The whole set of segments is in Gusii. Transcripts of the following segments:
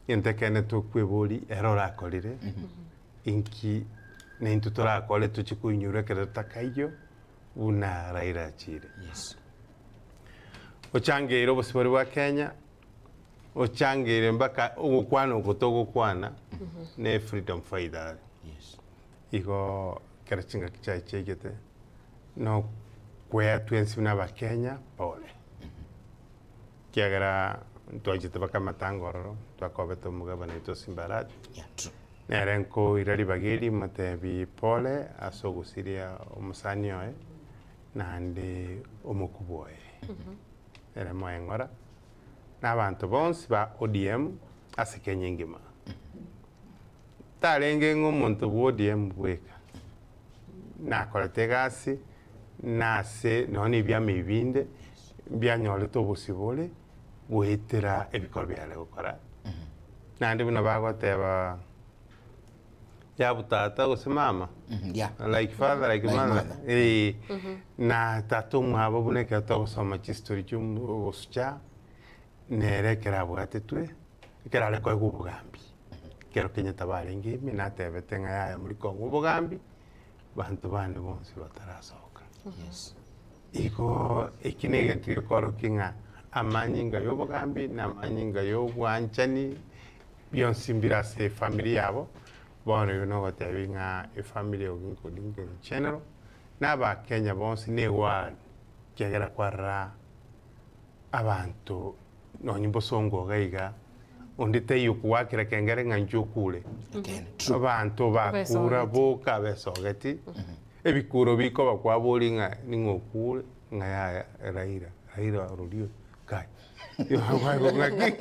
Egento ekeene tokweboria ere orakorire, inki naintwe torakore tochie koinyora ekero totakaiyo buna Raila achire. Yes. Ochangeire obosibore bwa Kenya, ochangeire mpaka ogokwana oko togokwana ne freedom fighter are. Yes. Igo ekero chingaki chiaye chiaigete, nokwea twensi buna abakenya pole. Ekiagera ntwachete mpaka amatanga ororo, twakobete omogabana oito Simba Arati, Yeah, true. nere nkoira ribaga eri motebi pole ase ogosiria omosani oye, naende omokubwa oye. Ere moe ng'ora, na abanto bonsi ba ODM ase Kenya engima. Tarenge ng'a omonto bwa ODM bweka, nakorete egasi nase nonya na ebiama ebi binde mbianyorete obosibore goetera ebikoro biare gokora. Naende buna bagoteba yabu tata gose mama, Yeah. like father like Like mother, mother. eh, na tata omwabo buna ekero togosoma chistory chia obosucha, nere ekero abwatetwe, ekero are koegwa obogambi, ekero Kenyatta barenge ime natebete ng'a yaya mori kong'a obogambi, banto bande bonsi batarasoka. Yes. Igo eki na egento gekorokia ng'a amanyinga ya obogambi na amanyinga ya obwanchani bionsi mbire ase efamiri yabo, bono igo nogotebia ng'a efamiri ya Oginga Odinga in general, na abakenya bonsi na eward, ekiagera kwarora abanto nonye bosongo iga iga, onde taiyo okowakera kengere ng'a inche okure. Ekeene, true. Abanto bakura Besogeti. boka besogeti, ebikuro bikoba kwaboria ng'a ning'o okure, ng'a yaya Raila, Raila ororio kai. Ng'aki?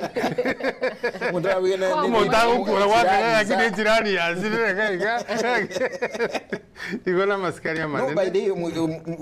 Omonto abuge ne- ne- Omonto agokura gwateba ng'aki Jirani ne echirani yasirire iga iga. Igo na amasikani No, by amanene. the way,